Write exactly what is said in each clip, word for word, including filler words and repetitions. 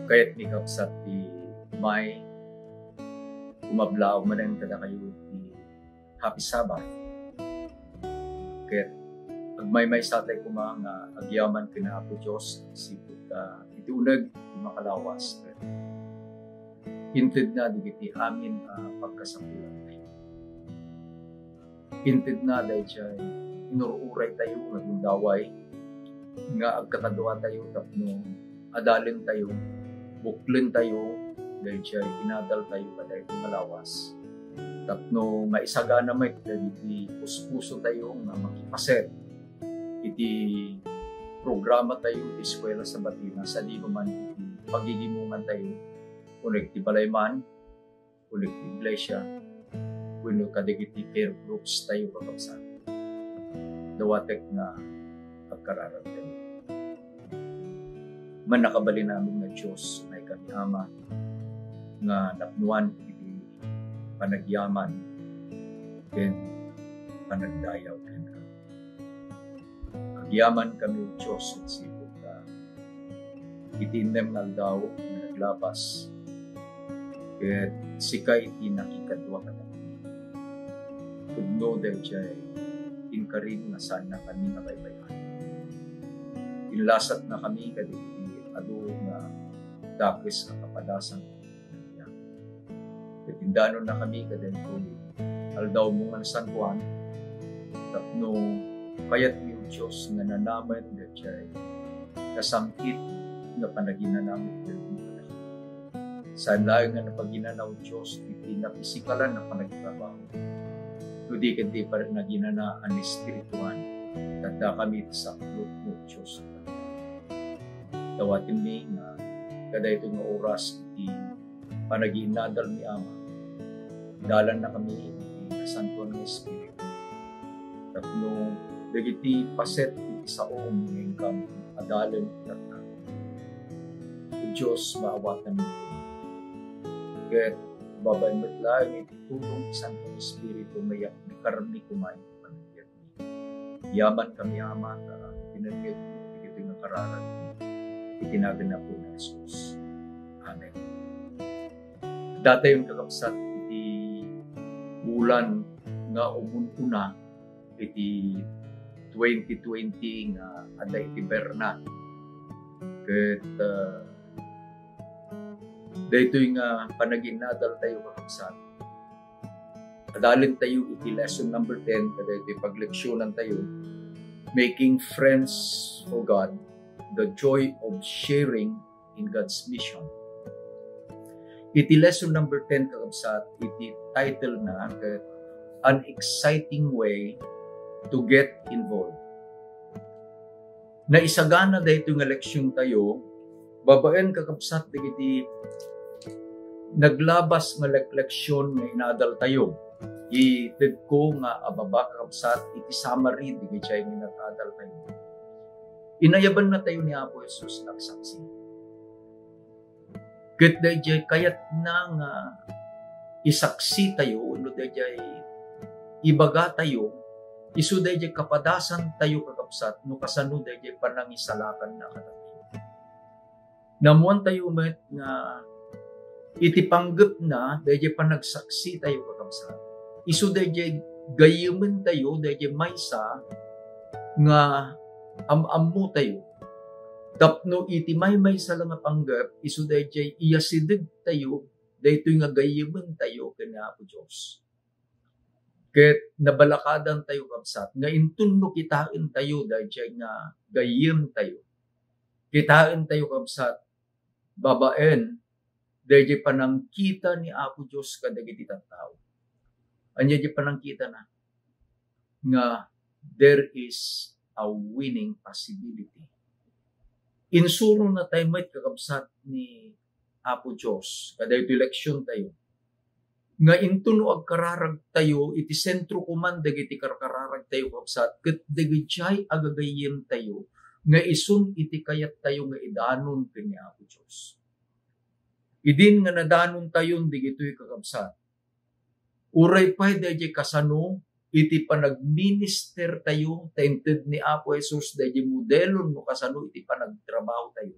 Kayatmi, kabsat, ti umay kumablaw manen kadakayo iti Happy Sabbath. Ket agmaymaysatay koma nga agyaman ken Apo Dios, sipud ta iti uneg ti makalawas ket intedna dagiti amin a pagkasapulantayo. Intedna daydiay inur-uraytayo nga gundaway nga agkakaduatayo tapno adalentayo, buklentayo daydiay inadaltayo kadaytoy nga lawas, tapno maisagana met dagiti puspusotayo nga makipaset iti programatayo iti Eskuela Sabatina, sadino man iti pagigimongantayo, uneg ti balay man, uneg ti iglesia, wenno kadagiti care groups tayo, kakabsat. Dawatek nga agkararagtayo. Mannakabalin amin nga Dios, umaykami, Ama, nga napnoan iti panagyaman ken panagdayaw kenka. Agyamankami, O Dios, sipud ta iti innem nga aldaw nga naglabas, ket sika iti nakikadua kadakami. Pudno daydiay inkarin nga saannakami nga baybay-an. Inlasatnakami kadagiti adu nga dakes nga kapadasan. Ket indanonnakami kadaytoy aldawmo nga nasantoan, tapno kayatmi, O Dios, nga nanamen daydiay nasangkit nga panaginana nga itedmo kadakami. Saan laeng nga napaginana, O Dios, iti napisikalan a panagtrabaho, no di ket ti panaginana a naespirituan, ta addakami iti saklotmo, O Dios. Dawatenmi nga kadaytoy nga oras iti panagiinadalmi, Ama, idalannakami iti Nasantoan nga Espiritu tapno dagiti paset iti saom nga inkami adalen iti tattao. O Dios, maawatanmi koma. Ket babaen met laeng iti tulong ti Santo Espiritu nga iyakkarmi koma iti panagbiag. Agyamankami, Ama, ta pinanggepmo dagitoy nga kararag iti nagan ni Apo nga Jesus. Amen. Datayon, kakabsat, iti bulan nga umun-una iti twenty twenty nga adda iti Berna. Ket, ah, daytoy nga panaginadal tayo, kakabsat, adalen tayo iti lesson number ten, kadaytoy pagleksionan tayo, Making Friends for God, the Joy of Sharing in God's Mission. Iti lesson number ten, kakabsat, iti title na ket An Exciting Way to Get Involved. Naisagana daytoy nga leksion tayo babaen, kakabsat, dagiti naglabas nga lek-, leksion nga inadal tayo. Itedko nga ababa, kakabsat, iti summary dagiti nga inadal tayo. Inayabanna tayo ni Apo Jesus nga agsaksi. Ket daydiay kayatna nga isaksi tayo, wenno daydiay ibaga tayo, isu daydiay kapadasan tayo, kakabsat, no kasano daydiay panangisalakanna kadatayo. Naammoan tayo met nga iti panggepna, daydiay panagsaksi tayo, kakabsat, isu daydiay gayyemen tayo, daydiay maysa nga am-ammo tayo. Tapno iti maymaysa la nga panggep, isu daydiay iyasideg tayo, daytoy nga gayyemen tayo ken ni Apo Dios. Ket nabalakadan tayo, kabsat, nga inton no kitaen tayo daydiay nga gayyem tayo, kitaen tayo, kabsat, babaen daydiay panangkita ni Apo Dios kadagiti tattao. Ania diay panangkitana? Nga there is a winning possibility. Insurona tayo met, kakabsat, ni Apo Dios kadaytoy leksion tayo, nga inton no agkararag tayo, iti sentro koma dagiti karkararag tayo, kabsat, ket dagiti agagayyem tayo nga isun iti kayat tayo nga idanon ken ni Apo Dios. Idin nga nadanon tayon dagitoy, kakabsat, uray pay daydiay kasano iti panagminister tayo, ta inted ni Apo Jesus daydiay modelon no kasano iti panagtrabaho tayo.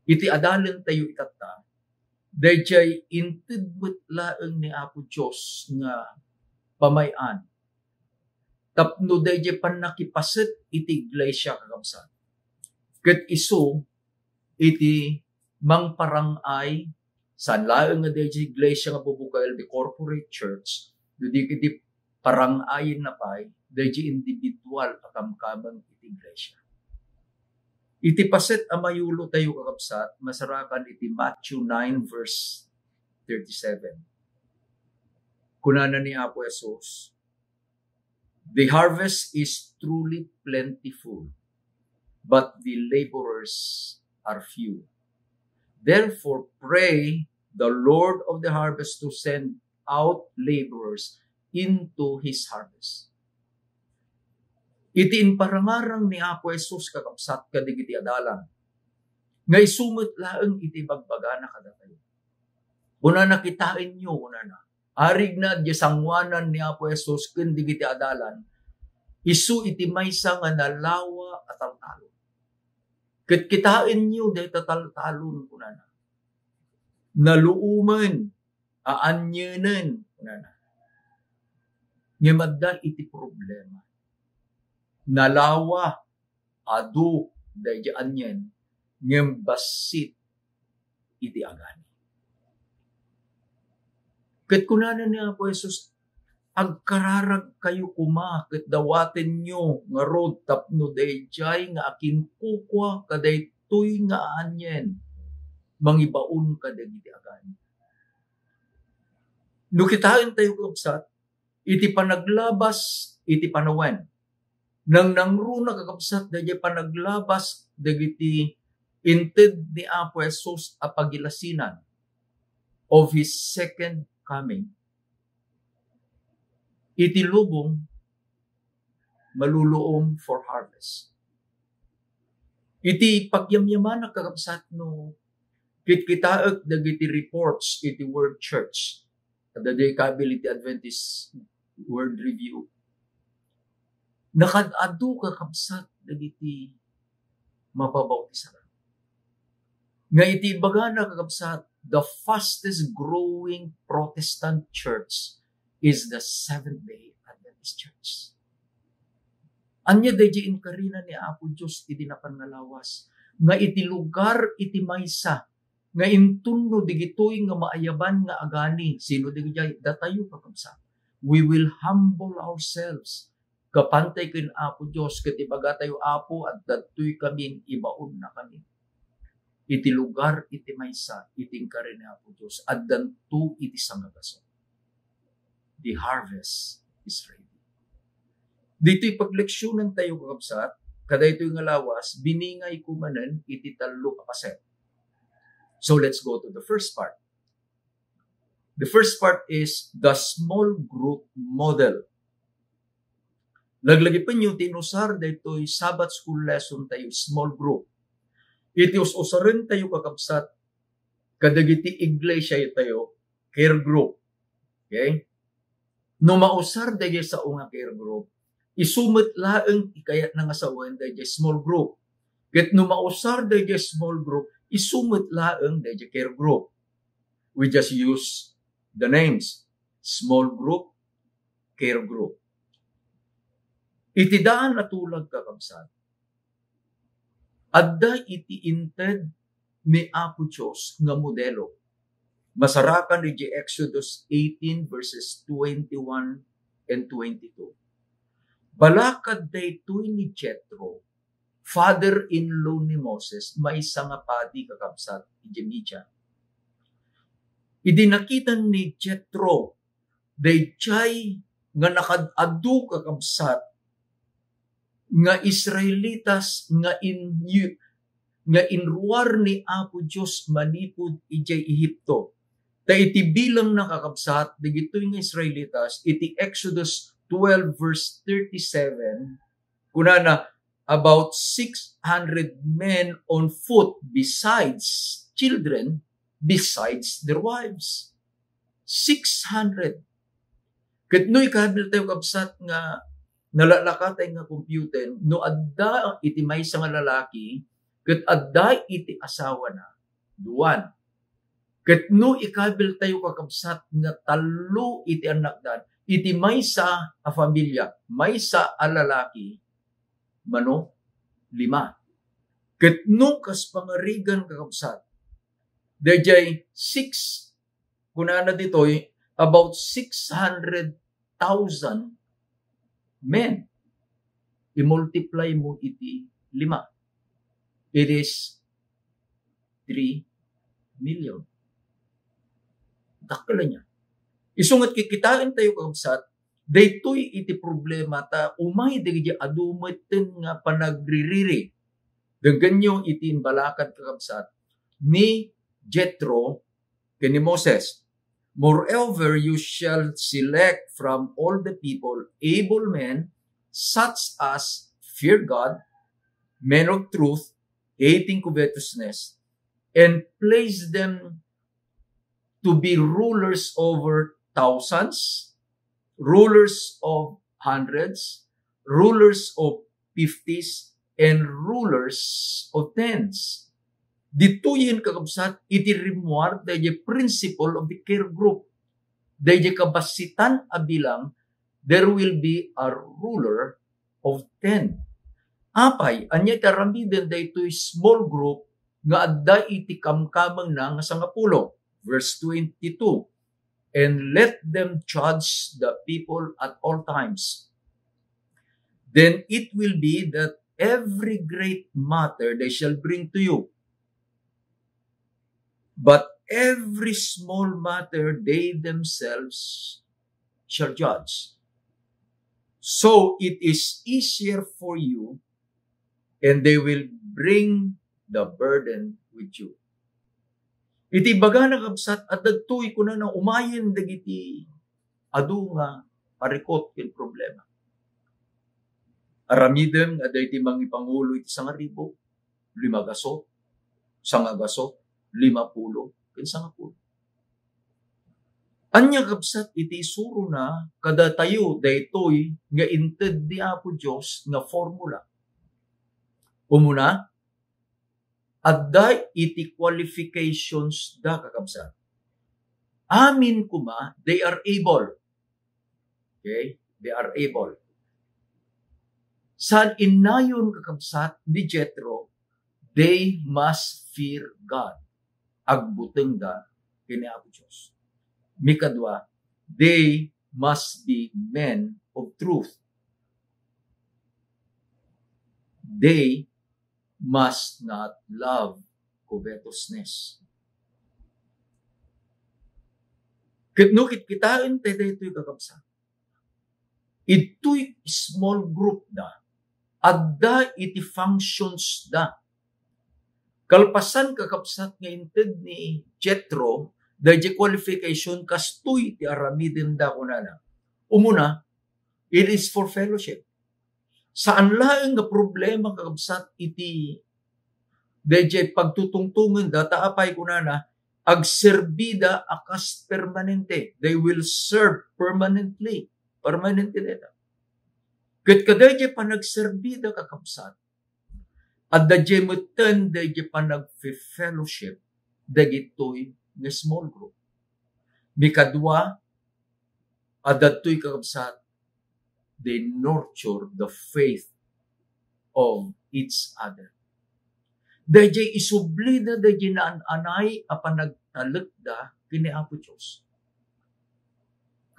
Iti adalentayo itatta, daydiay inted met laeng ni Apo Dios nga pamay-an tapno daydiay pannakipaset iti iglesia, kakabsat. Ket isu iti mangparang-ay, saan laeng nga daydiay iglesia nga bubukel, the corporate church, no di ket parang-ayenna pay daydiay individual a kamkameng iti iglesia. Iti paset a mayulotayo, kakabsat, masarakan iti Matthew nine verse thirty-seven. Kunana ni Apo Jesus, "The harvest is truly plentiful, but the laborers are few. Therefore, pray the Lord of the harvest to send out laborers into his harvest." Iti imparangarang ni Apo Jesus, kakabsat, kadagiti adalan, nga isu met laeng iti bagbagana kadatayo. Kunana, kitaenyo, kunana, arigna diay sangoanan ni Apo Jesus ken dagiti adalan, isu iti maysa nga nalawa a taltalon. Ket kitaenyo dayta taltalon, kunana. Naluomen, aannyenen, kunana. Ngem adda iti problema. Nalawa, adu daydiay annyen, ngem bassit iti agani. Ket kunana ni Apo Jesus, "Agkararagkayo koma ket dawatenyo ngarud tapno daydiay nga akinkukua kadaytoy nga aannyen mangibaon kadagiti agani." No kitaentayo, kabsat, iti panaglabas iti panawen, nangnangruna, kakabsat, daydiay panaglabas dagiti inted ni Apo Jesus a pagilasinan of his second coming. Iti lubong, maluluom for harvest. Iti pagyamyamanak, kakabsat, no kitkitaek dagiti reports iti World Church, adda diay kabil iti Adventist World Review. Nakaad-adu, kakabsat, dagiti mababautisaran. Nga iti ibagana, kakabsat, the fastest growing Protestant church is the Seventh-day Adventist Church. Ania daydiay inkarina ni Apo Dios idi napan nga lawas? Nga iti lugar iti maysa nga inton no digitoy nga maayaban nga agani, sino daydiay? Datayo, kakabsat. We will humble ourselves gapan tay ken Apo Dios, ket ibagatayo, "Apo, adda ditoy kamin, ibaonnakami." Iti lugar iti maysa, iti inkari ni Apo Dios, addanto iti sangagasat. The harvest is ready. Ditoy pagleksionantayo, kakabsat, kadaytoy nga lawas, biningayko manen iti tallo a paset. So let's go to the first part. The first part is the small group model. Laglagipenyo ti inusar daytoy Sabbath school lessontayo, small group. Iti us-usarentayo, kakabsat, kadagiti iglesiatayo, care group. Okay? No mausar daydiay sao nga care group, isu met laeng ti kayatna nga sawen daydiay small group. Ket no mausar daydiay small group, isu met laeng daydiay care group. We just use the names. Small group, care group. Iti daan a tulag, kakabsat, adda iti inted ni Apo Dios nga modelo. Masarakan iti Exodus eighteen verses twenty-one and twenty-two. Balakad daytoy ni Jethro, father-in-law ni Moses, maysa nga padi, kakabsat, iti Midian. Idi nakita ni Jethro daydiay nga nakaad-adu, kakabsat, nga Israelitas nga in-, nga inruar ni Apo Dios manipud idiay Egipto. Ta iti bilangna, kakabsat, dagitoy nga Israelitas, iti Exodus twelve verse thirty-seven, kunana, "About six hundred men on foot, besides children, besides their wives." Six hundred. Ket no ikabiltayo, kabsat, nga nalalakatay nga compute, no adda iti maysa nga lalaki, ket adda iti asawana, duan. Ket no ikabil tayo, kakabsat, nga tallo iti annakdan, iti maysa a familia, maysa a lalaki, mano, lima. Ket no kas pangarigan, kakabsat, dayjay six, kunana ditoy, about six hundred thousand men. I-multiply mo iti lima. It is three million. Dakkel ania. Isu met kikitaen tayo, kakabsat, daytoy iti problema ta umay dagiti adu metten nga panagririri. Denggenyo iti imbalakad, kakabsat, ni Jethro ken ni Moses. "Moreover, you shall select from all the people able men, such as fear God, men of truth, hating covetousness, and place them to be rulers over thousands, rulers of hundreds, rulers of fifties, and rulers of tens." Ditoyen, kakabsat, iti rimmuar dayjay principle of the care group. Dayjay kabassitan a bilang, there will be a ruler of ten. Apay, ania ti aramiden daytoy small group nga adda iti kamkamengna nga sangapulo? Verse twenty-two, "And let them judge the people at all times. Then it will be that every great matter they shall bring to you, but every small matter they themselves shall judge. So it is easier for you, and they will bring the burden with you." Iti ibagana, kabsat, adda daytoy kunana, umayen dagiti adu nga parikut ken problema. Aramidem nga daydi mangipangulo iti sangaribu, lima gasut, sanga gasut, lima pulo, ken sangapulo. Ania, kabsat, iti isurona kadatayo daytoy nga inted ni Apo Dios nga formula? Umuna, adda iti qualifications da, kakabsat. Amin koma, they are able. Okay? They are able. Saan innayon, kakabsat, ni Jethro, they must fear God. Agbutengda ken ni Apo Dios. Mikadua, they must be men of truth. They must not love covetousness. Ket no kitkitaen tayo daytoy, kakabsat, itoy small group da, adda iti functions da. Kalpasan, kakabsat, nga inted ni Jethro dayjay qualification, kastoy ti aramiden da, kunana. Umuna, it is for fellowship. Saan laeng nga problema, kakabsat, iti dayjay pagtutungtongenda, ta apay kunana, agserbida a kas permanente. They will serve permanently. Permanente dayta. Ket kadayjay panagserbida, kakabsat, adda jay metten dayjay panagfe-fellowship dagitoy nga small group. Mikadua, adda daytoy, kakabsat, they nurture the faith of each other. Dayjay isublida dayjay naan-anay a panagtalekda ken ni Apo Dios.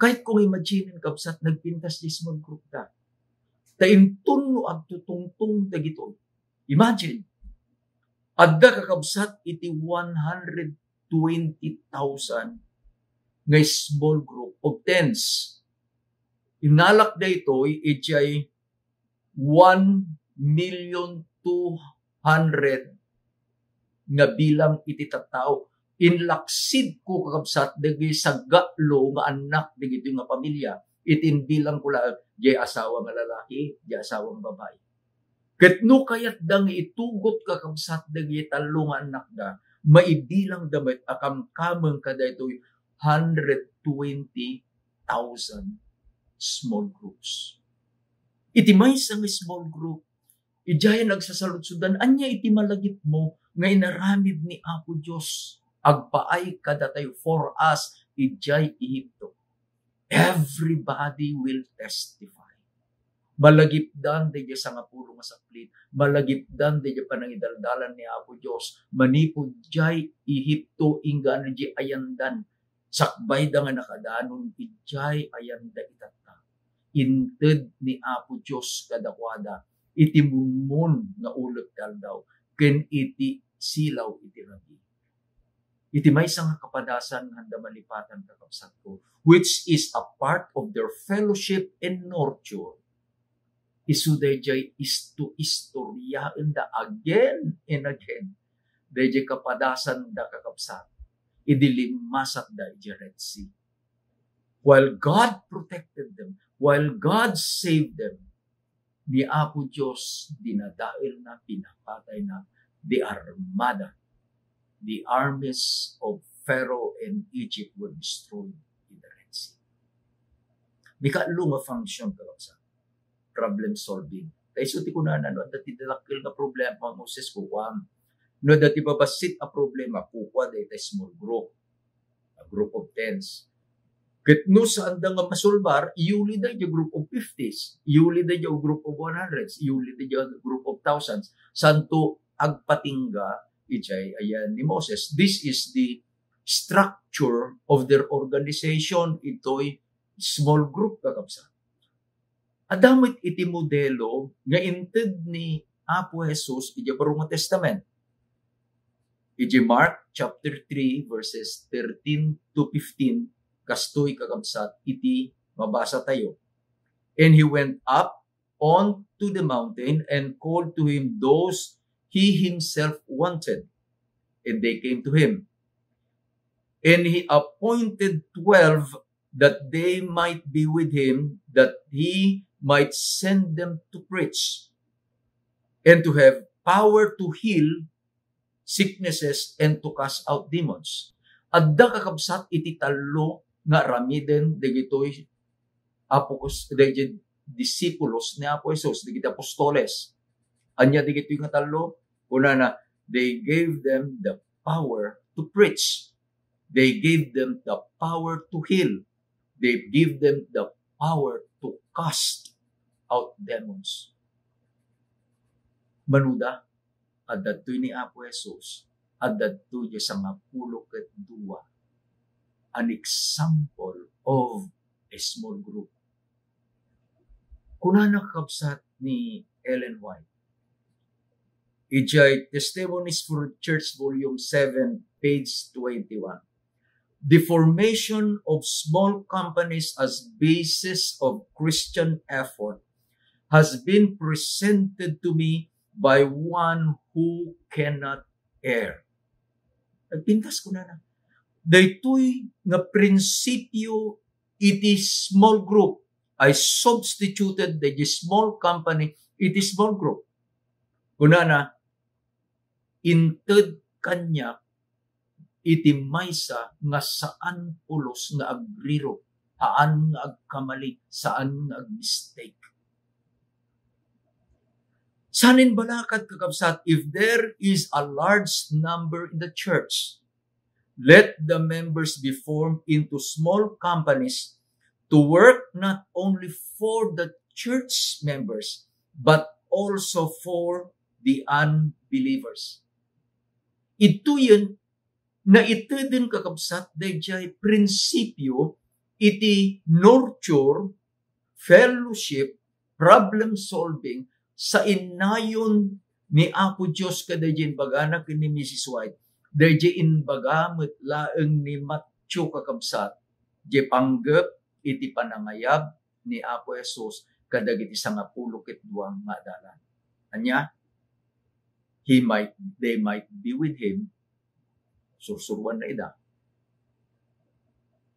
Kayatko nga imaginen, kabsat, nagpintas ti small group da. Ta inton no agtutungtong dagitoy, imagine, adda, kakabsat, iti one hundred twenty thousand nga small group of tens. Inalak daytoy idiay one million two hundred nga bilang iti tattao. Inlaksidko, kakabsat, dagiti saggatlo nga annak dagitoy nga pamilia. Iti inbilangko laeng, diay asawa nga lalaki, diay asawa nga babai. Ket no kayatda nga itugot, kakabsat, dagiti tallo nga annakda, maibilangda met a kamkameng kadaytoy hundred twenty thousand small groups. Iti maysa nga small group, idiay nagsasaludsodan, ania iti malagipmo nga inaramid ni Apo Dios agpaay kadatayo, for us, idiay Ehipto. Everybody will testify. Malagipdan daydiay sangapulo nga saklit, malagipdan daydiay panangidaldalan ni Apo Dios, manipud diay Ehipto, inggana diay ayandan, sakbayda nga nakadanon idiay ayanda itatta. Inted ni Apo Dios kadakuada iti munmun nga ulep ti aldaw ken iti silaw iti rabii. Iti maysa nga kapadasan nga adda malipatan, kakabsatko, which is a part of their fellowship and nurture, isu daydiay istu-istoryaenda again and again. Daydiay kapadasanda, kakabsat, idi limmasatda idiay Red Sea. While God protected them, while God saved them, ni Apo Dios, dinadaelna, pinapatayna, the armada, the armies of Pharaoh and Egypt were destroyed in the Red Sea. Mikaallo nga function, kakabsat, problem solving. Kayso ti kunana, no adda ti dakkel nga problema, Moses, kukuam. No adda ti babassit a problema, kukua dayta small group, a group of tens. Ket no saanda nga masolbar, iyulida idiay group of fifties, iyulida idiay group of one hundreds, iyulida idiay group of thousands. Santo agpatingga idiay ayan ni Moses. This is the structure of their organization, itoy small group, kakabsat. Adda met iti modelo nga inted ni Apo Jesus idiay Baro nga Testament. Idiay Mark chapter three, verses thirteen to fifteen, kastoy, kakabsat, iti mabasa tayo. And he went up onto the mountain and called to him those he himself wanted. And they came to him. And he appointed twelve that they might be with him, that he might send them to preach and to have power to heal sicknesses and to cast out demons. Adda, kakabsat, iti tallo nga aramiden dagitoy apokos-, dagiti disipulos ni Apo Jesus, dagiti apostoles. Ania dagitoy nga tallo? Kunana, they gave them the power to preach. They gave them the power to heal. They gave them the power to cast out demons. Manuda, adda ditoy ni Apo Jesus, adda ditoy diay sangapulo ket dua, an example of a small group. Kunana, kabsat, ni Ellen White, idiay Testimonies for Church, Volume seven, page twenty-one, "The formation of small companies as basis of Christian effort has been presented to me by one who cannot err." Nagpintas, kunana, daytoy nga prinsipio iti small group, I substituted the small company iti small group. Kunana, inted kaniak iti maysa nga saan pulos nga agrirok, saan nga agkamali, saan nga agmistake. Saan imbalakad, kakabsat, if there is a large number in the church, let the members be formed into small companies to work not only for the church members, but also for the unbelievers. Ituyen, naiteden, kakabsat, daydiay prinsipio iti nurture, fellowship, problem solving, sa innayon ni Apo Dios kadaydiay imbagana ken ni Missus White, daydiay imbaga met laeng ni Matthew, kakabsat, diay panggep iti panangayab ni Apo Jesus kadagiti sangapulo ket dua nga adalan. Ania? He might, they might be with him, sursuroanna ida.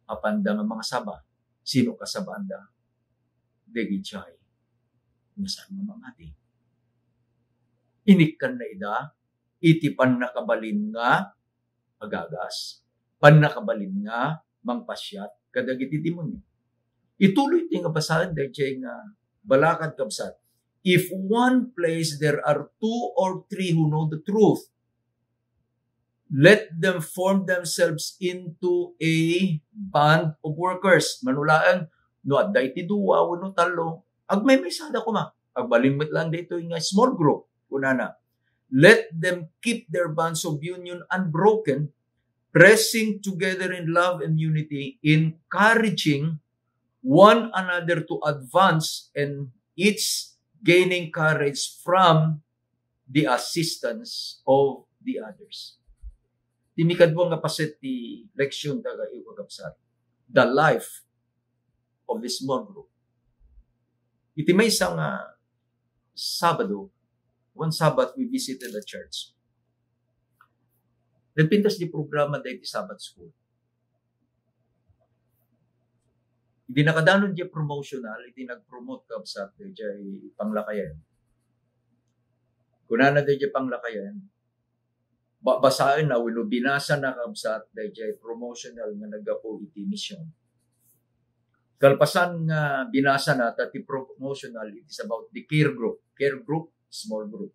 Apanda nga mangasaba, sino kasabaanda? Dagiti nga saan nga mamati. Inikkanna ida iti pannakabalin nga agagas, pannakabalin nga mangpasiat kadagiti demonio. Ituloy ti nga basaen daydiay nga balakad, kabsat. If one place there are two or three who know the truth, Let them form themselves into a band of workers. Mano laeng, no adda iti dua wenno tallo, agmaymaysada koma. Agbalin met laeng daytoy nga small group, kunana. Let them keep their bonds of union unbroken, pressing together in love and unity, encouraging one another to advance, and each gaining courage from the assistance of the others. Ti mikadua nga paset ti leksyon, dagiti kakabsat, the life of the small group. Iti maysa nga Sabado, one Sabbath, we visited a church. Nagpintas ti programa daydi Sabbath school. Idi nakadanon diay promotional, idi nag-promote, kabsat, daydiay panglakayen. Kunana daydiay panglakayen, babasaenna wenno binasana, kabsat, daydiay promotional nga naggapu iti mission. Kalpasan nga binasana, ta ti promotional, it is about the care group. Care group, small group.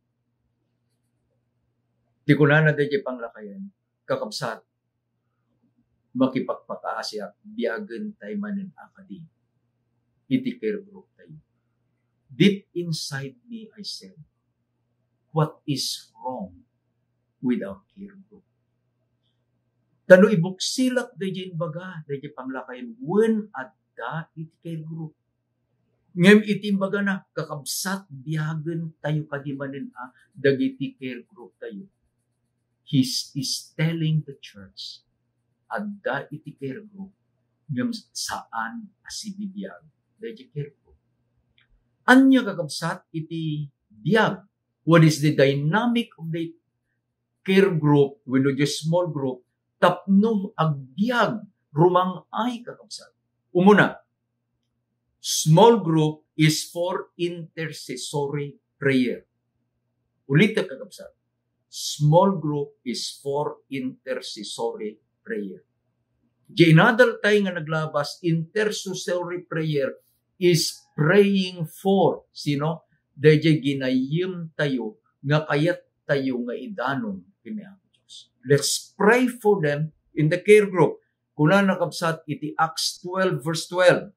Ti kunana daydiay panglakayen, kakabsat, makipagpakaasiak, biagen tay manen a kadi iti care group tayo. Deep inside me, I said, "What is wrong with our care group?" Ta no ibuksilak daydiay imbaga daydiay panglakayen, wen adda iti care group. Ngem iti imbagana, kakabsat, biagen tayo kadi manen a dagiti care group tayo. He is telling the church, adda iti care group, ngem saan a sibibiag daydiay care group. Ania, kakabsat, iti biag? What is the dynamic of the care group wenno the small group tapno agbiag, rumang-ay, kakabsat? Umuna, small group is for intercessory prayer. Ulitek, kakabsat. Small group is for intercessory prayer. Diay inadal tayo nga naglabas, intercessory prayer is praying for sino? Daydiay ginayyem tayo nga kayat tayo nga idanon ken ni Apo Dios. Let's pray for them in the care group. Kunana, kabsat, iti Acts twelve verse twelve,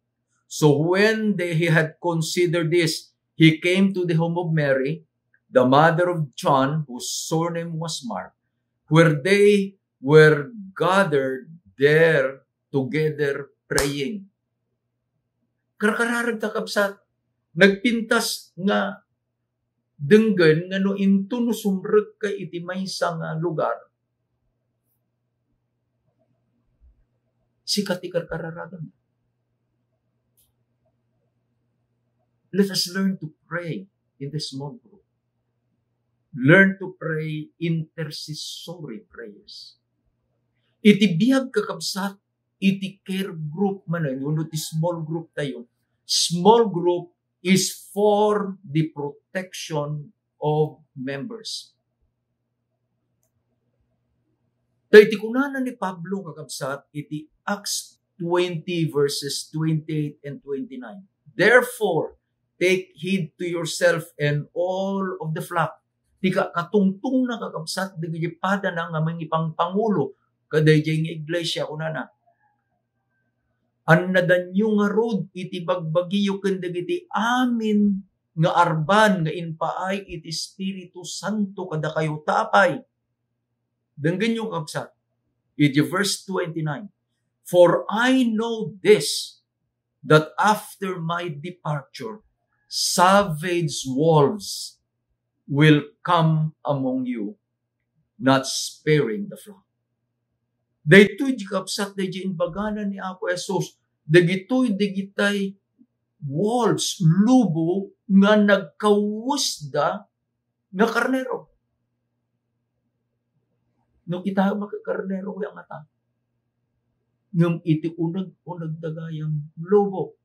"So when they, he had considered this, he came to the home of Mary, the mother of John, whose surname was Mark, where they were gathered there together praying." Karkararag, kakabsat, nagpintas nga denggen nga no into no sumrekka iti maysa nga lugar, sika ti karkararagan. Let us learn to pray in the small group. Learn to pray intercessory prayers. Iti biag, kakabsat, iti care group manen wenno ti small group tayo, small group is for the protection of members. Ta iti kunana ni Pablo, kakabsat, iti Acts twenty verses twenty-eight and twenty-nine, "Therefore, take heed to yourself and all of the flock." Ti ka-, katungtungna, kakabsat, dagiti padana nga mangipangpangulo kadaydiay nga iglesia, kunana, "Annadanyo ngarud iti bagbagiyo ken dagiti amin nga arban nga impaay iti Espiritu Santo kadakayo." Ta apay? Denggenyo, kabsat, iti verse twenty-nine, "For I know this, that after my departure, savage wolves will come among you, not sparing the flock." Daytoy di, kabsat, daydiay imbagana ni Apo Jesus, dagitoy dagitay wolves, lobo nga nagkawesda nga karnero. No kitaem a karnero, kuyat nga ta. Ngem iti uneg-unegda gayam, lobo.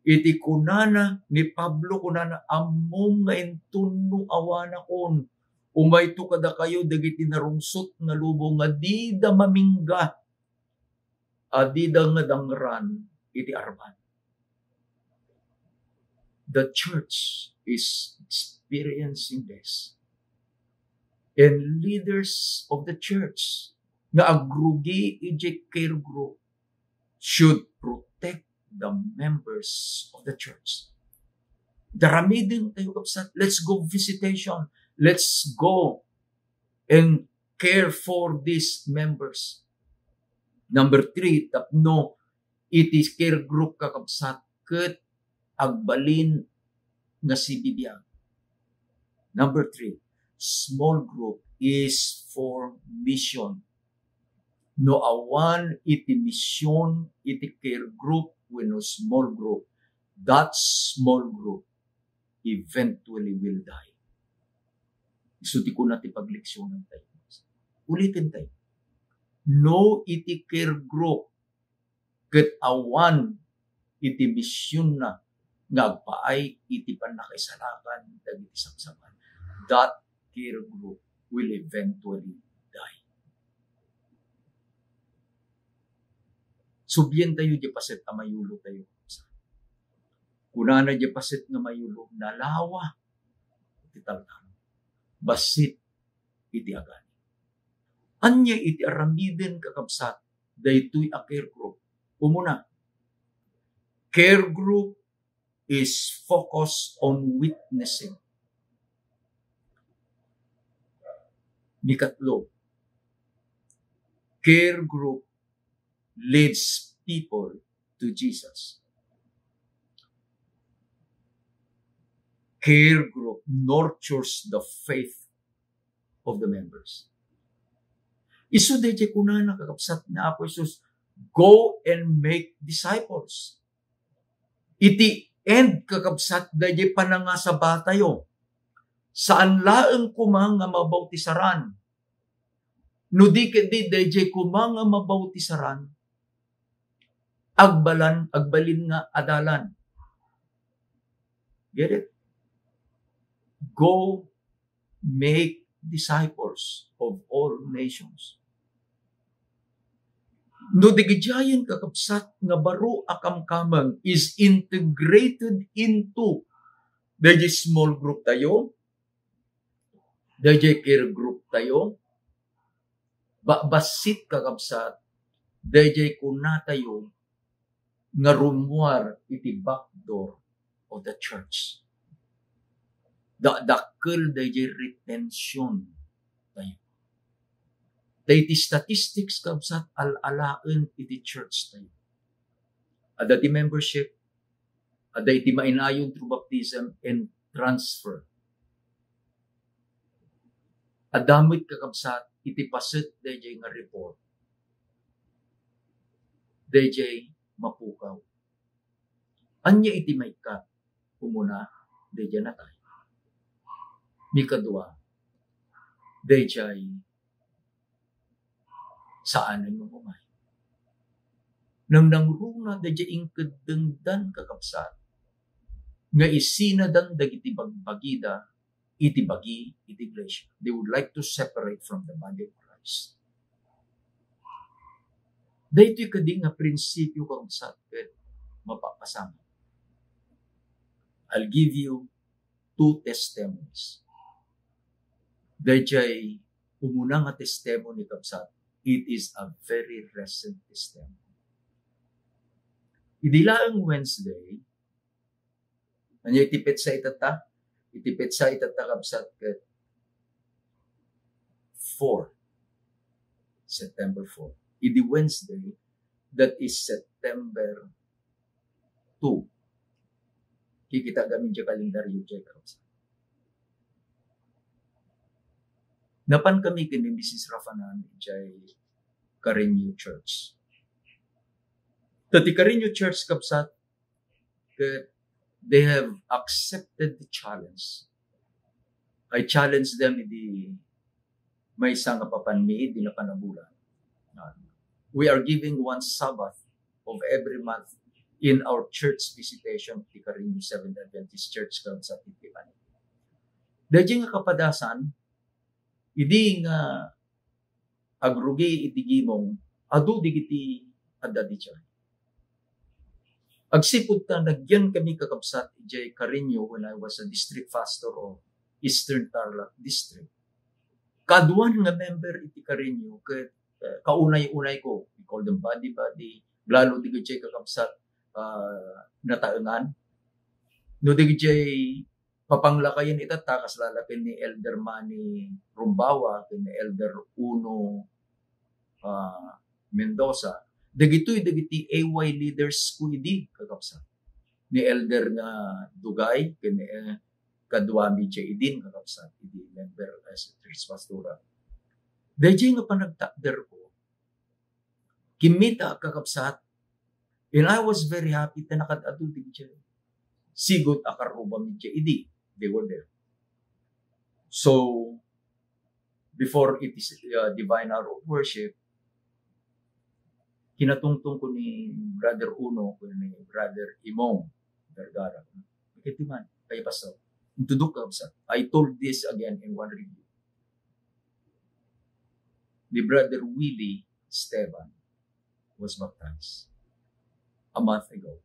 Iti kunana ni Pablo, kunana, "Ammom nga inton no awanakon, umayto kadakayo dagiti narungsot nga lobo nga dida mamingga, a dida nga dangran iti arban." The church is experiencing this. And leaders of the church nga agrugi iti care group should protect the members of the church. Aramiden tayo, kabsat. Let's go visitation. Let's go and care for these members. Number three, tapno iti care group, kakabsat, ket agbalin nga sibibiag. Number three, small group is for mission. No awan iti mission iti care group wenno small group, that small group eventually will die. Isu ti kuna ti pagleksionan tayo. Uliten tayo. No iti care group ket awan iti missionna nga agpaay iti pannakaisalakan dagiti sabsaban, that care group will eventually die. Sublien tayo di paset a mayulo tayo. Kunana di paset nga mayulo, nalawa iti taltalon. Bassit iti agani. Ania iti aramiden, kakabsat, daytoy a care group? Umuna, care group is focused on witnessing. Mikatlo, care group leads people to Jesus. Care group nurtures the faith of the members. Isu dayjay kunana, kakabsat, ni Apo Jesus, "Go and make disciples." Iti end, kakabsat, dayjay panangasabatayo. Saan laeng koma nga mabautisaran. No di ketdi dayjay koma nga mabautisaran, agbalan, agbalin nga adalan. Get it? Go make disciples of all nations. No digidiayen, kakabsat, nga baro a kamkameng is integrated into dayjay small group tayo, dayjay care group tayo, ba-, bassit, kakabsat, dayjay kunatayo nga rummuar iti backdoor of the church. Dakdakkel dayjay retention tayo. Daydi statistics, kabsat, al-alaen iti church tayo. Adda ti membership, adda iti mainayon through baptism and transfer. Adda met, kakabsat, iti paset dayjay nga report. Dayjay mapukaw. Ania iti maikkat? Umuna, dayjay natay. Mikadua, dayjay saanen nga umay. Nangnangruna dayjay inkeddengdan, kakabsat, nga isinadan dagiti bagbagida iti bagi iti iglesia. They would like to separate from the body of Christ. Daytoy kadi nga prinsipio, kakabsat, ket mapapasamak. I'll give you two testimonies. Dayjay umuna nga testimony, kabsat, it is a very recent testimony. Idi laeng Wednesday, ania iti petsa itatta? Iti petsa itatta, kabsat, ket four. September four. Idi Wednesday, that is September two. Kikita gamin diay kalendaryo diay, kakabsat. Napan kami ken ni Missus Rafanan diay Carreño Church. Ta ti Carreño Church, kabsat, ket they have accepted the challenge. I challenge them idi maysa nga papanmi idi napan a bulan. Uh, we are giving one Sabbath of every month in our church visitation, ti Carreño Seventh Adventist Church, kabsat, iti Tiffany. Dayjay nga kapadasan, idi nga agrugi iti gimong, adu dagiti adda diay. Agsipud ta nagyan kami, kakabsat, idiay Carreño when I was a district pastor of Eastern Tarlac District. Kaduan nga member iti Carreño ket eh, kaunay-unay ko, we call them buddy-buddy, lalo dagiti kakabsat, ah, nataengan. No dagiti papanglakayen ita, ta kasla la ken ni Elder Manny Rumbawa, ken ni Elder Uno, ah, Mendoza. Dagitoy dagiti A Y leaders ko idi, kakabsat. Ni Elder nga Dugay, ken ni, eh, kaduami diay idin, kakabsat, idi member as church pastora. Daydiay nga panagtakder ko, kimmita, kakabsat, and I was very happy ta nakad-adu diay. Sigud a karrubami diay idi, they were there. So, before it is, uh, divine hour of worship, kinatungtong ko ni Brother Uno, ko ni Brother Imong Vergara. Ket man, kay Pastor, intudok, kakabsat. I told this again in one review. Ni Brother Willie Esteban was baptized a month ago.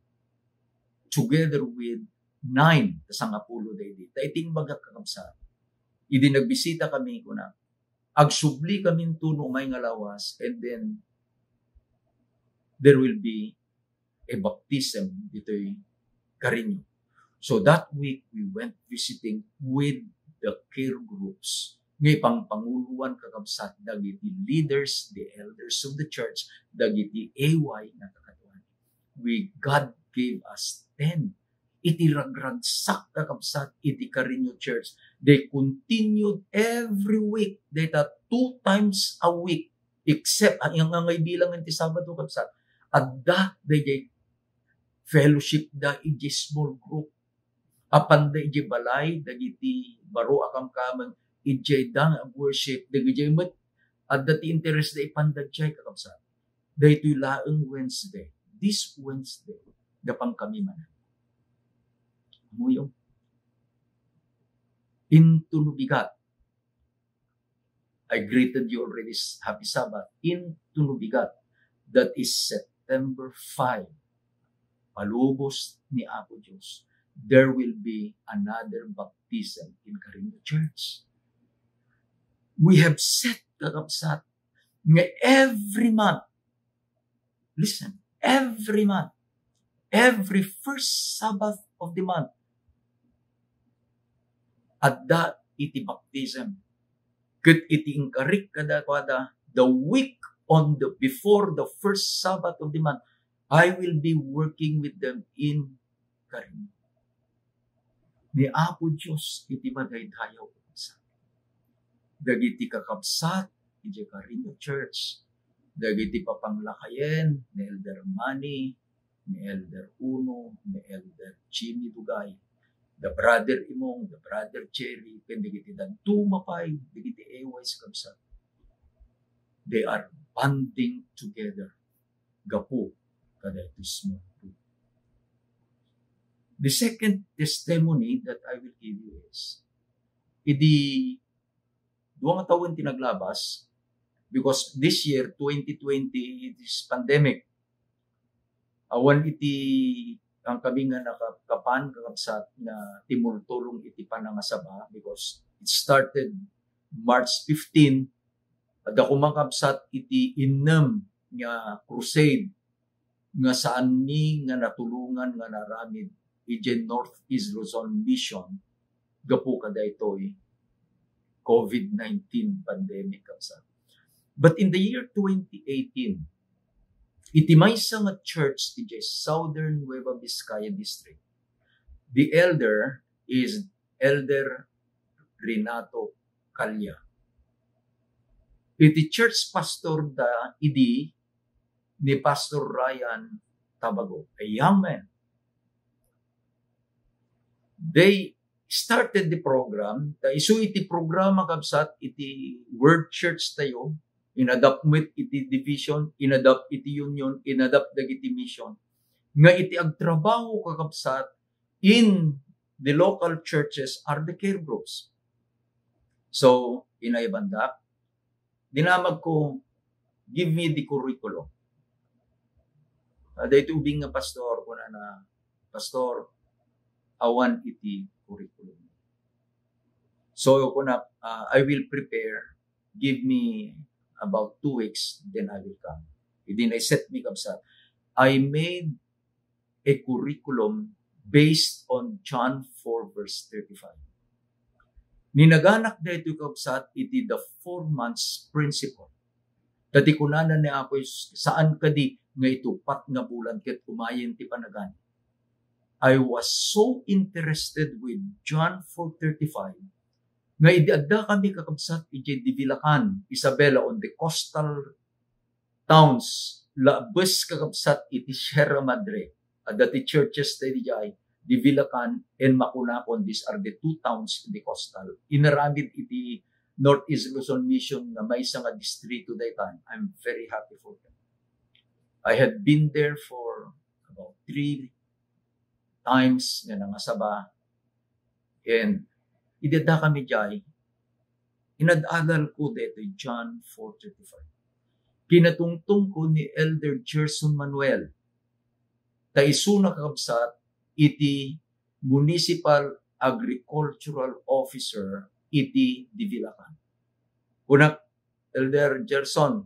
Together with nine, ta sangapulo daydi. Ta iti imbagak, kakabsat, idi nagbisita kami, kuna, agsubli kami inton umay nga lawas, and then there will be a baptism ditoy Carino. So that week, we went visiting with the care groups. Nga ipangpanguloan, kakabsat, dagiti leaders, the elders of the church, dagiti A Y nga kakaduan. We, God gave us ten. Iti ragragsak, kakabsat, iti Carino Church, they continued every week, dayta two times a week, except, ang, ang, ang bilang ti Sabado, kabsat, adda daydiay fellowship da iti small group. Apanda iti balay, dagiti baro a kamkameng, iti da nga worship, dagiti met, adda ti interes da ipanda diay, kakabsat. Daytoy laeng Wednesday, this Wednesday, gapan kami man. Amuyo. Into no bigat, I greeted you already, s-, Happy Sabbath. Into no bigat, that is September five, palubos ni Apo Dios, there will be another baptism in Carino Church. We have set, kakabsat, nga every month, listen, every month, every first Sabbath of the month, adda iti baptism. Ket iti inkarik kadakuada, the week on the, before the first Sabbath of the month, I will be working with them in Carino. Ni Apo Dios iti madaydayaw. Dagiti kakabsat iti Carino Church, dagiti papanglakayen ni Elder Manny, ni Elder Uno, ni Elder Jimmy Dugay, the Brother Imong, the Brother Jerry, ken dagiti dadduma pay, dagiti A Ys, kabsat. They are bonding together gapu kadaytoy small group. The second testimony that I will give you is, idi dua nga tawen ti naglabas, because this year, twenty twenty, it is pandemic. Awan iti, ang kami nga nakakapan, kakabsat, nga timultulong iti panangasaba, because it started March fifteen, adda koma, kabsat, iti innem nga crusade nga saanmi nga natulongan nga naaramid idiay Northeast Luzon Mission gapu kadaytoy covid nineteen pandemic, kabsat. But in the year twenty eighteen, iti maysa nga church ti Southern Nueva Vizcaya District, the elder is Elder Renato Calia. Iti church pastor da idi ni Pastor Ryan Tabago, a young man. They started the program, ta isu iti programa, kabsat, iti Word Church tayo, inadapt met iti division, inadapt iti union, inadapt dagiti mission. Nga iti agtrabaho, kakabsat, in the local churches are the care groups. So, inaybandak, dinamag ko, "Give me the curriculum." Ah, daytoy ubing nga pastor, kunana, "Pastor, awan iti curriculum." So, kuna, ah, "I will prepare. Give me about two weeks, then I will come. Idi naiset mi, kabsat, I made a curriculum based on John four verse thirty-five. Ninaganak daytoy, kabsat, iti the four months principle. Ta ti kunana ni Apo Jesus, saan kadi nga iti uppat nga bulan ket umayen ti panagan. I was so interested with John four thirty-five nga idi adda kami, kakabsat, idiay Divilacan, Isabela, on the coastal towns, labes, kakabsat, iti Sierra Madre. Adda ti churches ta idiay Divilacan and Maconacon. These are the two towns in the coastal. Inaramid iti Northeast Luzon Mission nga maysa nga distrito daytan. I'm very happy for them. I had been there for about three times nga nangasaba. And idi adda kami diay, inad-adal ko daytoy John four thirty-five. Kinatungtong ko ni Elder Gerson Manuel. Ta isuna, kakabsat, iti Municipal Agricultural Officer iti Divilacan. Kunak, "Elder Gerson,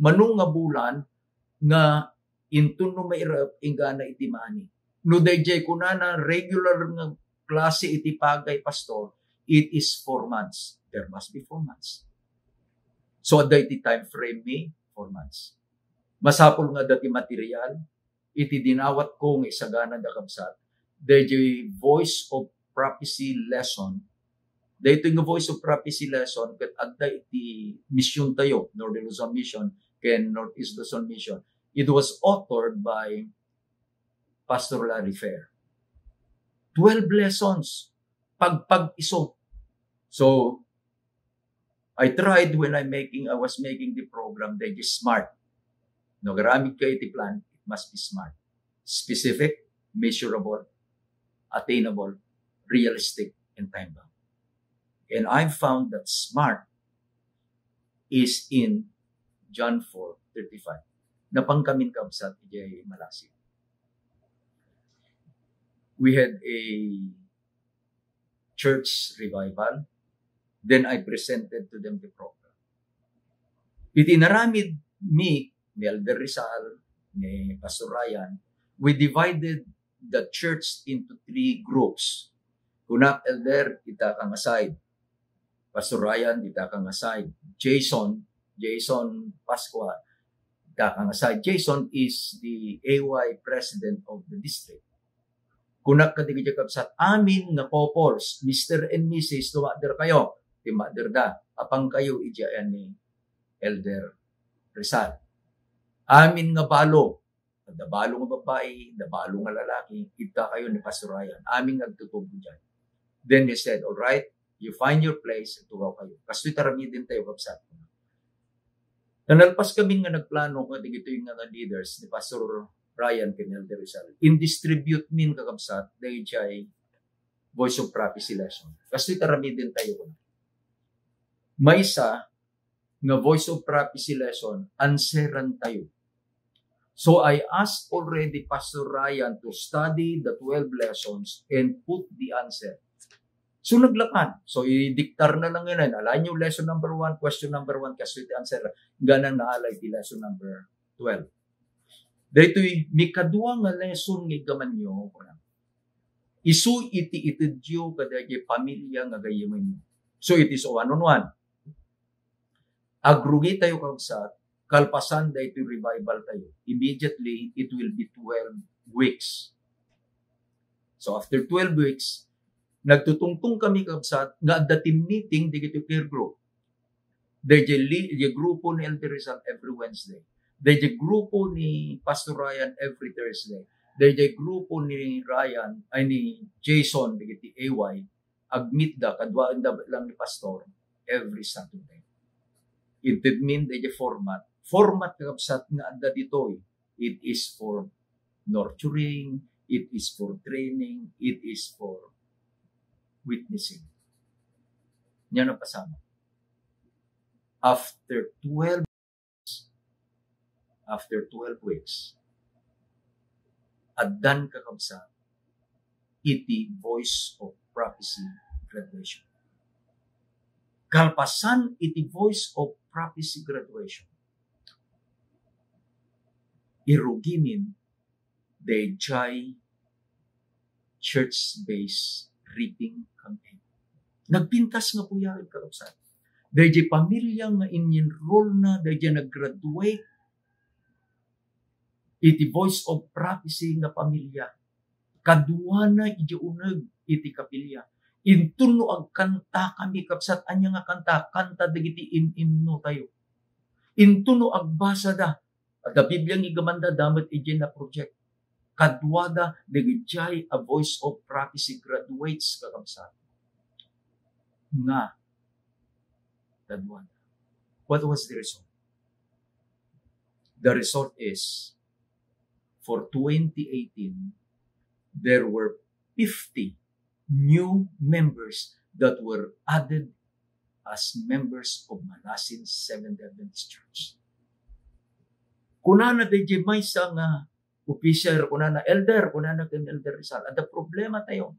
mano nga bulan nga inton no mairap, inggana iti maani?" No daydiay kunana, regular nga klase iti pagay, Pastor, it is four months. There must be four months. So, adda iti time frame mi, four months. Masapul nga adda ti material, iti dinawat ko nga isagana da, kabsat, daydiay Voice of Prophecy lesson. Daytoy nga Voice of Prophecy lesson ket adda iti mission tayo, Northern Luzon Mission ken Northeast Luzon Mission. It was authored by Pastor Larry Fair. Twelve lessons, pagpag-iso. So, I tried when I making I was making the program, daydiay SMART. No, agaramid kayo iti plan, it must be SMART. Specific, measurable, attainable, realistic, and time bound. And I found that SMART is in John four thirty-five. Napan kamin, kabsat, idiay Malasig. We had a church revival. Then I presented to them the program. Iti inaramid mi, ni Elder Rizal, ni Pastor Ryan, we divided the church into three groups. Kunak, "Elder, dita ka nga side. Pastor Ryan, dita ka nga side. Jason, Jason Pascua, dita ka nga side." Jason is the A Y president of the district. Kunak kadagiti kabsat, "Amin nga couples, Mister and Missus, tumakder kayo." Timmakder da. Apan kayo, idiay ni Elder Rizal. "Amin nga balo, adda balo nga babai, adda balo nga lalaki, ita kayo ni Pastor Ryan. Amin nga agtutubo diay." Then he said, "All right, you find your place, tugaw kayo." Kastoy taramiden tayo, kabsat. Nalpas kami nga nagplano nga digitoy nga leaders ni Pastor Ryan ken Elder Rizal. In-distribute min, kakabsat, daydiay Voice of Prophecy lesson. Kastoy taramiden tayo. Maysa nga Voice of Prophecy lesson, answeran tayo. So I asked already Pastor Ryan to study the twelve lessons and put the answer. So naglakad. So idiktar na lang yun. Align yung lesson number one, question number one, kastoy ti answer. Ganang naalay ti lesson number twelve. Daytoy mikadua nga lesson nga iggamanyo, kuna, isu iti itedyo kadagiti pamilya nga gayyemenyo. So it is one on one. Agrugi tayo, kabsat, kalpasan daytoy revival tayo. Immediately, it will be twelve weeks. So after twelve weeks, nagtutungtong kami, kabsat, nga adda team meeting dagiti care group. Daydiay li-, daydiay grupo ni Elder Rizal every Wednesday. Daydiay grupo ni Pastor Ryan every Thursday. Daydiay grupo ni Ryan, ay, ni Jason, dagiti A Y, agmeet da, kaduaen da lang ni Pastor every Saturday. Inted min daydiay format. Format, kakabsat, nga adda ditoy. It is for nurturing, it is for training, it is for witnessing. Nia napasamak. After twelve, after twelve weeks, addan, kakabsat, iti Voice of Prophecy graduation. Kalpasan iti Voice of Prophecy graduation, iruginen daydiay church-based reaping campaign. Nagpintas nga puyaren, kakabsat. Daydiay pamilia nga in-enroll na, daydiay nag-graduate iti Voice of Prophecy nga pamilia. Kaduana idiay uneg iti kapilya. Inton no agkantakami, kabsat, ania nga kanta? Kanta dagiti im-imno tayo. Inton no agbasada, adda Biblia nga igamanda, da met idiay na project. Kaduada dagiti a Voice of Prophecy graduates, kakabsat, nga kaduada. What was the result? The result is, for twenty eighteen, there were fifty new members that were added as members of Malasin Seventh-day Adventist Church. Kunana daydiay maysa nga official, kunana, "Elder," kunana ken Elder Rizal, "adda problema tayo."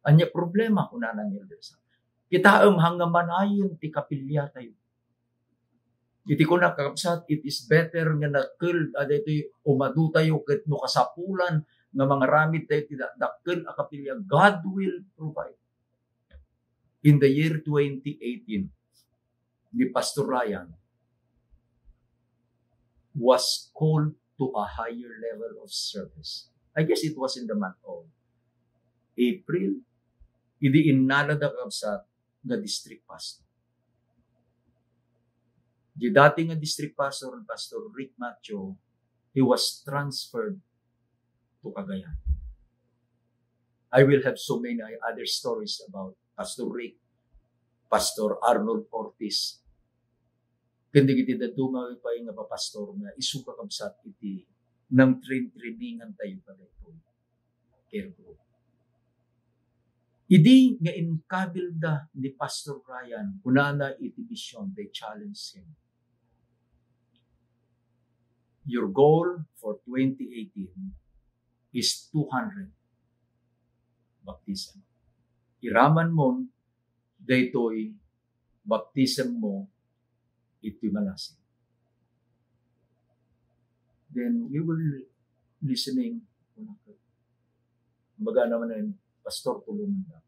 "Ania problema?" kunana ni Elder Rizal. "Kitaem, haan nga manayon ti kapilya tayo." Iti kuna, kakabsat, it is better nga dakkel a daytoy umadu tayo ket no kasapulan nga mangaramid tayo ti dakdakkel a kapilya, God will provide. In the year twenty eighteen, ni Pastor Ryan was called to a higher level of service. I guess it was in the month of April. Idi innalada, kakabsat, nga district pastor. Di dati nga district pastor ni Pastor Rick Matthew, he was transferred to Cagayan. I will have so many other stories about Pastor Rick, Pastor Arnold Ortiz, ken dagiti dadduma pay nga papastor nga isu, kakabsat, iti nangtrintriningan tayo kadaytoy care group. Idi nga inkabilda ni Pastor Ryan, kunana iti vision, they challenge him, "Your goal for twenty eighteen is two hundred baptism. Iraman mon daytoy baptism mo iti Malasin." Then we were listening. Kumbaga naman, "Pastor, tulungan na.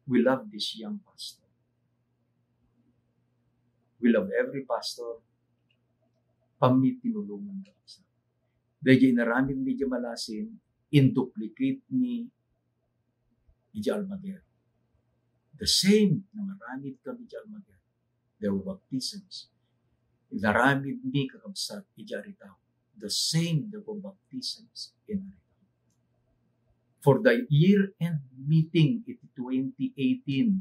We love this young pastor. We love every pastor." Pammi tinulungan na. Daydi inaramid mi di Malasin, in-duplicate mi idiay Almaguer. The same, nangaramid kami idiay Almaguer. There were baptisms. Inaramid mi, kakabsat, idiay Aritao. The same, there were baptisms in Aritao. For the year-end meeting iti twenty eighteen,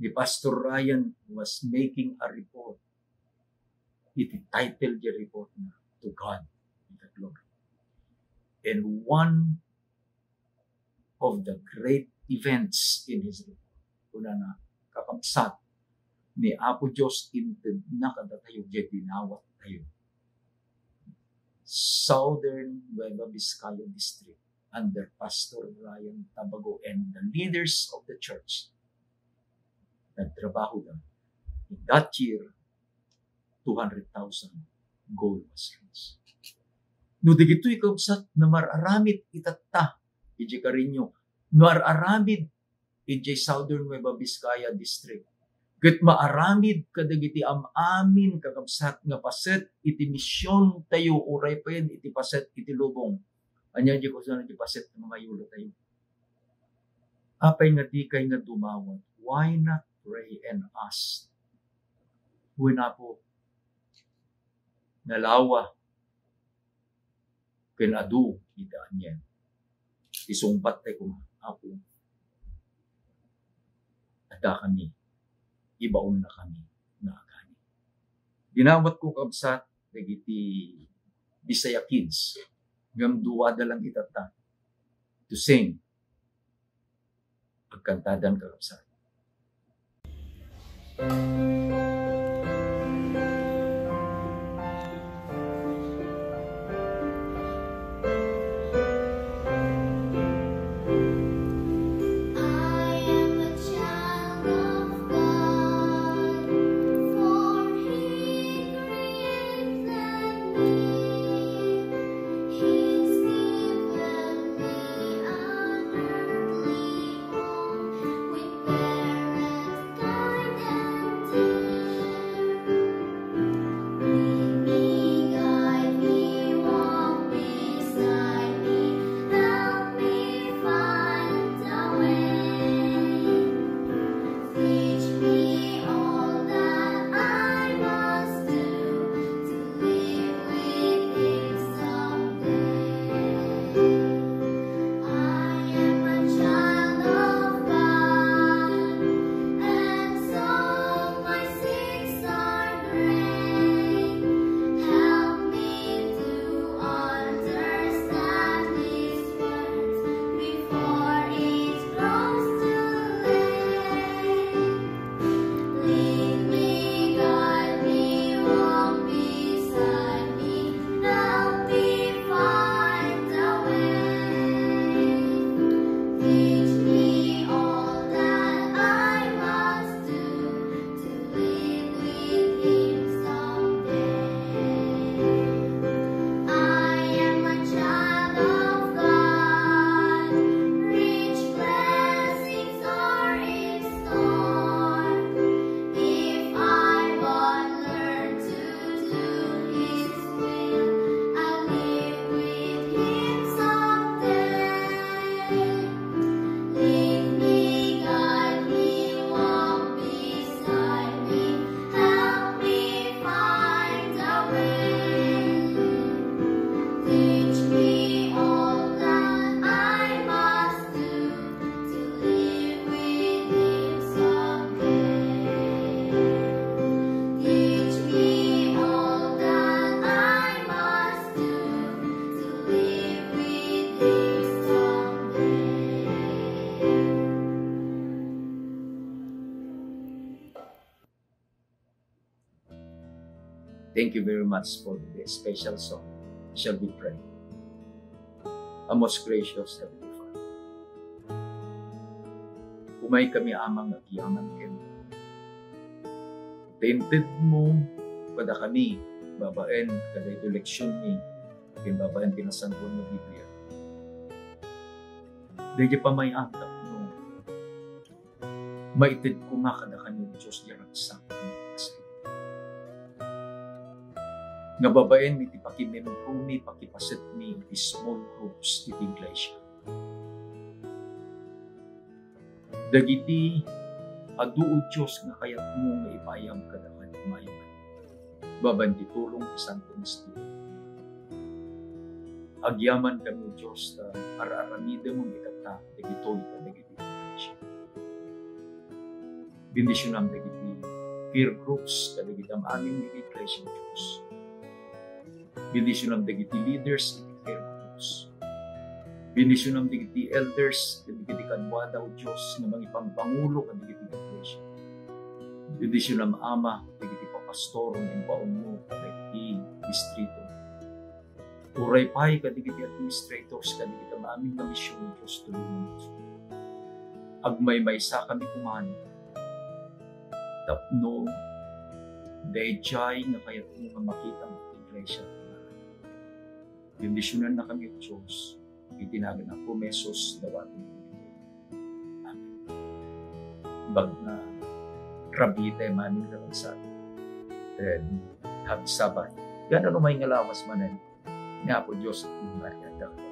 ni Pastor Ryan was making a report. Iti title di report na, "To God be the glory." And one of the great events in his report, kunana, "Kakabsat, ni Apo Dios intedna kadatayo diay dinawat tayo." Southern Nueva Vizcaya District under Pastor Ryan Tabago and the leaders of the church, nagtrabaho da. In that year, two hundred thousand goal was reached. No dagitoy, kabsat, nga mar-aramid itatta idiay Carreño, no ar-aramid idiay Southern Nueva Vizcaya District, ket maaramid kadagiti am-amin, kakabsat, nga paset iti mision tayo, uray pay iti paset iti lubong. Ania diay kusano ti paset nga mayulo tayo? Apay nga dikay nga dumawat? Why not pray and ask? Wen, Apo, nalawa ken adu iti anien. Isungbat tayo koma, Apo, adda kami, ibaonna kami nga agani. Dinawat ko, kabsat, dagiti Bisaya Kids, ngem duada lang itatta. To sing. Agkantadan, kakabsat. Thank you very much for the special song. Shall we pray? A most gracious Heavenly Father, umay kami, Ama, nga agyaman kenka. Ta intedmo kadakami babaen kadaytoy leksionmi ken babaen ti Nasantoan nga Biblia. Daydiay pamay-am tapno maited koma kadakami, O Dios, diay ragsak nga agpasakit. Nga babaen iti pakimembromi, pakipasetmi iti small groups iti iglesia. Dagiti adu, O Dios, nga kayatmo nga ipaayam kadakami, mayman babaen ti tulong ti Santo Espiritu. Agyamankami, O Dios, ta ar-aramidem nga itatta dagitoy kadagiti iglesia. Bendisionam dagiti peer groups kadagiti am-amin nga iglesia, O Dios. Bendisionam dagiti leaders iti peer groups. Bendisionam dagiti elders kadagiti kaduada, O Dios, nga mangipangpangulo kadagiti iglesia. Bendisionam, Ama, dagiti papastor nga imbaonmo kadagiti distrito. Uray pay kadagiti administrators kadagiti am-amin nga mision, O Dios, tulonganmi. Agmaymaysakami koma tapno daydiay nga kayatmo nga makita ti iglesia. Bendisionannakami, O Dios, iti nagan ni Apo Jesus, dawatem. Amen. Bagna, rabii tayo manen, kakabsat. Ken happy Sabbath. Yan, ano may nga lawas manen, ni Apo Dios, Maria, dakkel.